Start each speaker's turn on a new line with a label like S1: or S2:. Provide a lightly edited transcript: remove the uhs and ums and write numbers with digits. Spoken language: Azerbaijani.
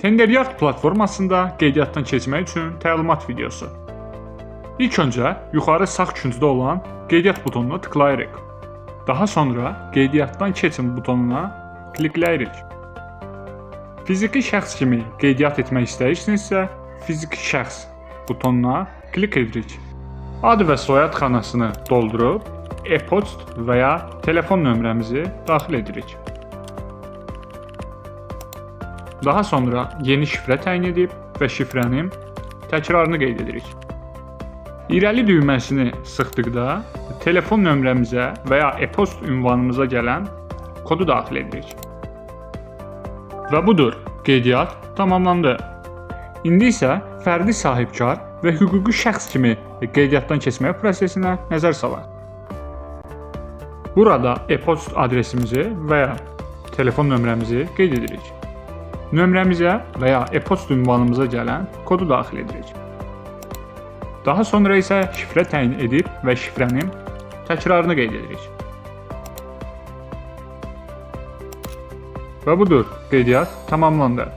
S1: Tenderyard platformasında qeydiyyatdan keçmək üçün təlimat videosu. İlk öncə yuxarı sağ küncdə olan qeydiyyat butonuna tıklayırıq. Daha sonra qeydiyyatdan keçin butonuna klikləyirik. Fiziki şəxs kimi qeydiyyat etmək istəyirsinizsə, fiziki şəxs butonuna klik edirik. Ad və soyad xanasını doldurub e-poçt və ya telefon nömrəmizi daxil edirik. Daha sonra yeni şifrə təyin edib və şifrənin təkrarını qeyd edirik. İrəli düyməsini sıxdıqda telefon nömrəmizə və ya e-post ünvanımıza gələn kodu daxil edirik. Və budur, qeydiyyat tamamlandı. İndi isə fərdi sahibkar və hüquqi şəxs kimi qeydiyyatdan keçmək prosesinə nəzər salaq. Burada e-post adresimizi və ya telefon nömrəmizi qeyd edirik. Nömrəmizə və ya e-post ünvanımıza gələn kodu daxil edirik. Daha sonra isə şifrə təyin edib və şifrənin təkrarını qeyd edirik. Və budur, qeydiyyat tamamlandı.